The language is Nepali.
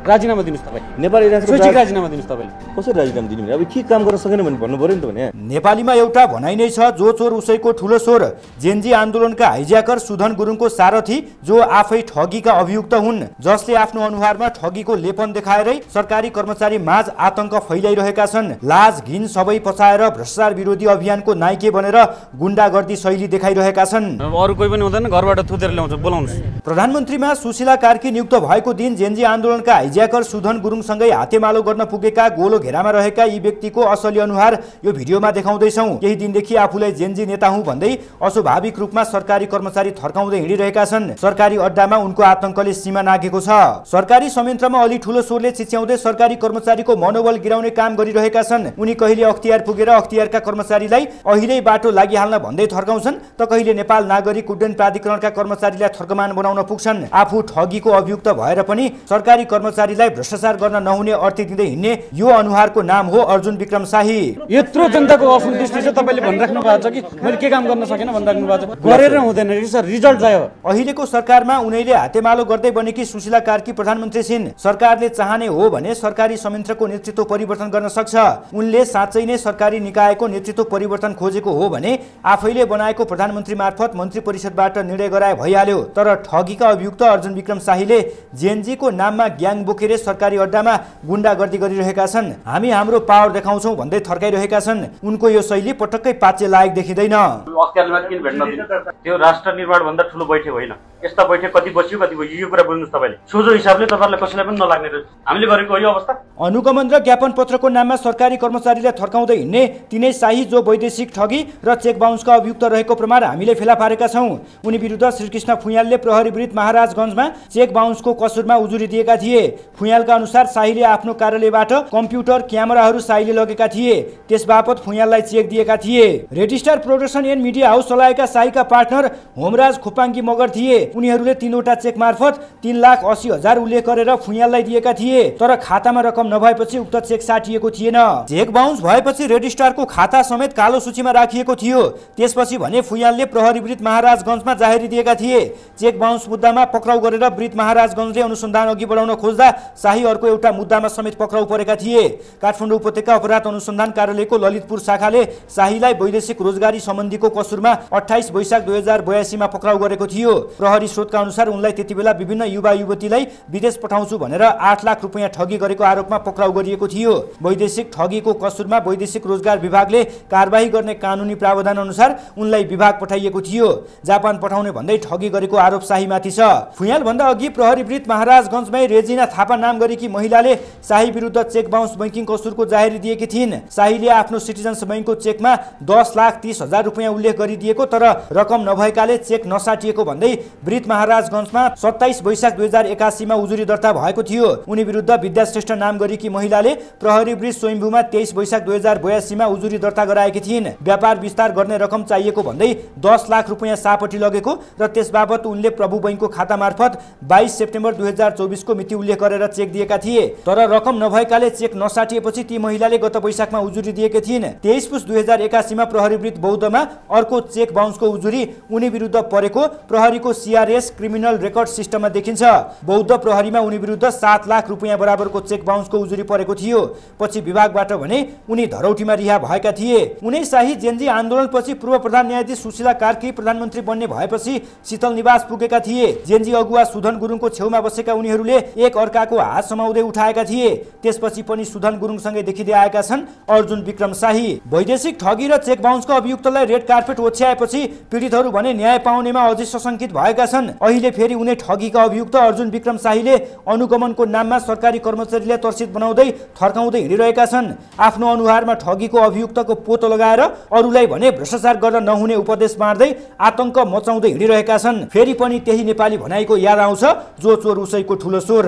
राजीनामा दिनुस् तपाई। नेपाली इतिहासको स्वैच्छिक राजीनामा दिनुस् तपाईले। कसरी राजीनामा दिनु भने अब के काम गर्न सकेन भने भन्नु पर्यो नि त भने। नेपालीमा एउटा भनाइ नै छ, जो चोर उसैको ठुलो स्वर। जेनजी आन्दोलनका हाइज्याकर सुधन गुरुङको सारथी, जो आफै ठगीका अभियुक्त हुन्, जसले आफ्नो अनुहारमा ठगीको लेपन देखाएरै सरकारी कर्मचारी माझ आतंक फैलाइरहेका छन्। लाज घिन सबै पचाएर भ्रष्टाचार विरोधी अभियानको नाइके बनेर गुण्डागर्दी शैली देखाइरहेका छन्। अरु कोही पनि हुँदैन, घरबाट थुतेर ल्याउँछ, बोलाउनुस्। प्रधानमन्त्रीमा सुशीला कार्की नियुक्त भएको दिन जेनजी आन्दोलनका हाइज्याकर सुधन गुरुङसँगै हातेमालो गर्न पुगेका गोलो घेरामा रहेका यी व्यक्तिको असली अनुहार यो भिडियोमा देखाउँदैछौँ। केही दिनदेखि आफूलाई जेनजी नेता हुँ भन्दै अस्वाभाविक रूपमा सरकारी कर्मचारी थर्काउँदै हिँडिरहेका छन्। सरकारी अड्डामा उनको आतंकले सीमा नागेको छ। सरकारी संयन्त्रमा अलि ठूलो स्वरले चिच्याउँदै सरकारी कर्मचारीको मनोबल गिराउने काम गरिरहेका छन्। उनी कहिले अख्तियार पुगेर अख्तियारका कर्मचारीलाई अहिले बाटो लागिहाल्न भन्दै थर्काउँछन्, त कहिले नेपाल नागरिक उड्डयन प्राधिकरणका कर्मचारीलाई थर्कमान बनाउन पुग्छन्। आफू ठगीको अभियुक्त भएर पनि सरकारी कर्मचारीलाई भ्रष्टाचार गर्न नहुने अर्थी दिँदै हिँड्ने यो अनुहारको नाम हो अर्जुन विक्रम शाही। यत्रो जनताको असन्तुष्टि छ, तपाईले भनिराख्नु भएको छ कि मैले के काम गर्न सकेन भनिराख्नु भएको छ। गरेर हुँदैन, रिजल्ट चाहियो। अहिलेको सरकारमा उनीले हातेमालो गर्दै बनेकी सुशीला कार्की प्रधानमन्त्री छिन्। सरकारले चाहने हो भने सरकारी संयन्त्रको नेतृत्व परिवर्तन गर्न सक्छ। उनले साँच्चै नै सरकारी निकायको नेतृत्व परिवर्तन खोजेको हो भने आफैले बनाएको प्रधानमन्त्री मार्फत मन्त्री परिषदबाट निर्णय गराए भइहाल्यो। तर ठगीका अभियुक्त अर्जुन विक्रम शाहीले जेएनजीको नाममा ग्याङ बोकेर सरकारी अड्डामा गुण्डागर्दी गरिरहेका छन्। हामी हाम्रो पावर देखाउँछौँ भन्दै थर्काइरहेका छन्। उनको यो शैली पटक्कै पाच्य लायक देखिँदैन। अख्तियारमा किन भेट्न दिनु? त्यो राष्ट्र निर्माण भन्दा ठुलो बैठक होइन। यस्ता बैठक कति बस्यो कति बस्यो यो कुरा बुझ्नुस् तपाईले। सोझो हिसाबले तपाईहरुलाई कसैलाई पनि नलाग्ने रहेछ हामीले गरेको यो अवस्था। अनुगमन र ज्ञापन पत्रको नाममा सरकारी कर्मचारीलाई थर्काउँदै हिँड्ने तिनै शाही जो वैदेशिक ठगी र चेक बाउन्सका अभियुक्त रहेको प्रमाण हामीले फेला पारेका छौं। उनी विरुद्ध श्रीकृष्ण फुयालले प्रहरी वृत्त महाराजगञ्जमा चेक बाउन्सको कसुरमा उजुरी दिएका थिए। फुयालका अनुसार शाहीले आफ्नो कार्यालयबाट कम्प्युटर क्यामेराहरू शाहीले लगेका थिए। त्यसबापत फुयाललाई चेक दिएका थिए। रेडिस्टार प्रोडक्सन एन्ड मिडिया हाउस चलाएका शाहीका पार्टनर होमराज खोपाङ्गी मगर थिए। उनीहरूले 3वटा चेक मार्फत 3,80,000 उल्लेख गरेर फुयाललाई दिएका थिए। तर खातामा रकम नभएपछि उक्त चेक साटिएको थिएन। चेक बाउन्स भएपछि रेडिस्टारको खाता समेत कालो सूचीमा राखिएको थियो। त्यसपछि भने फुयालले प्रहरी वृत्त महाराजगञ्जमा जाहेरी दिएका थिए। चेक बाउन्स मुद्दामा पक्राउ गरेर वृत्त महाराजगञ्जले अनुसन्धान अघि बढाउन खोज्दा शाही अर्को एउटा मुद्दामा समेत पक्राउ परेका थिए। काठमाडौँ उपत्यका अपराध अनुसन्धान कार्यालयको ललितपुर शाखाले शाहीलाई वैदेशिक रोजगारी सम्बन्धीको कसुरमा 28 वैशाख 2082 मा पक्राउ गरेको थियो। प्रहरी स्रोतका अनुसार उनलाई त्यतिबेला विभिन्न युवा युवतीलाई विदेश पठाउँछु भनेर 8 लाख रुपैयाँ ठगी गरेको आरोपमा पक्राउ गरिएको थियो। वैदेशिक ठगीको कसुरमा वैदेशिक रोजगार विभागले कारबाही गर्ने कानुनी प्रावधान अनुसार उनलाई विभाग पठाइएको थियो। जापान पठाउने भन्दै ठगी गरेको आरोप शाहीमाथि छ। फुयाल भन्दा अघि प्रहरी वृत्त महाराजगञ्जमै रेजिना थापा नाम गरेकी महिलाले शाही विरुद्ध चेक बाउन्स बैंकिङ कसुरको जाहेरी दिएकी थिइन्। शाहीले आफ्नो सिटिजन्स बैंकको चेकमा 10,30,000 रुपैयाँ उल्लेख गरिदिएको तर रकम नभएकाले चेक नसाटिएको भन्दै वृत्त महाराजगञ्जमा 27 वैशाख 2081 मा उजुरी दर्ता भएको थियो। उनी विरुद्ध विद्याश्रेष्ठ नाम गरेकी महिलाले प्रहरी वृत्त स्वयम्भूमा 23 वैशाख 2082 मा उजुरी दर्ता गराएकी थिइन्। व्यापार विस्तार गर्ने रकम चाहिएको भन्दै 10 लाख रुपैयाँ सापटी लगेको र त्यसबापत उनले प्रभु बैंकको खाता मार्फत 22 सेप्टेम्बर 2024 को मिति उल्लेख गरेर चेक दिएका थिए। तर रकम नभएकाले चेक नसाटिएपछि ती महिलाले गत वैशाखमा उजुरी दिएकी थिइन्। 23 पुस 2081 मा प्रहरी वृत्त बौद्धमा अर्को चेक बाउन्सको उजुरी उनी विरुद्ध परेको प्रहरीको सीआरएस क्रिमिनल रेकर्ड सिस्टममा देखिन्छ। बौद्ध प्रहरीमा उनी विरुद्ध 7 लाख रुपैयाँ बराबरको चेक बाउन्सको उजुरी परेको थियो। पछि विभागबाट भने उनी धरौटीमा रिहा भएका थिए। उनै शाही जेनजी आन्दोलनपछि पूर्व प्रधान न्यायाधीश सुशीला कार्की प्रधानमन्त्री बन्ने भएपछि शीतल निवास पुगेका थिए। जेनजी अगुवा सुधन गुरुङको छेउमा बसेका उनीहरूले एक अर्काको हात समाउँदै उठाएका थिए। त्यसपछि पनि सुधन गुरुङसँगै देखिँदै आएका छन् अर्जुन विक्रम शाही। वैदेशिक ठगी र चेक बाउन्सको अभियुक्तलाई रेड कार्पेट ओछ्याएपछि पीडितहरू भने न्याय पाउनेमा अझै सशंकित भएका छन्। अहिले फेरि उनी ठगीका अभियुक्त अर्जुन विक्रम शाहीले अनुगमनको नाममा सरकारी कर्मचारीलाई तर्सित बनाउँदै थर्काउँदै हिँडिरहेका छन्। आफ्नो अनुहारमा ठगीको अभियुक्तको पोतो लगाएर अरूलाई भने भ्रष्टाचार गर्न नहुने उपदेश बाँड्दै आतंक मचाउँदै हिँडिरहेका छन्। फेरि पनि त्यही नेपाली भनाइको याद आउँछ, जो चोर उसैको ठुलो स्वर।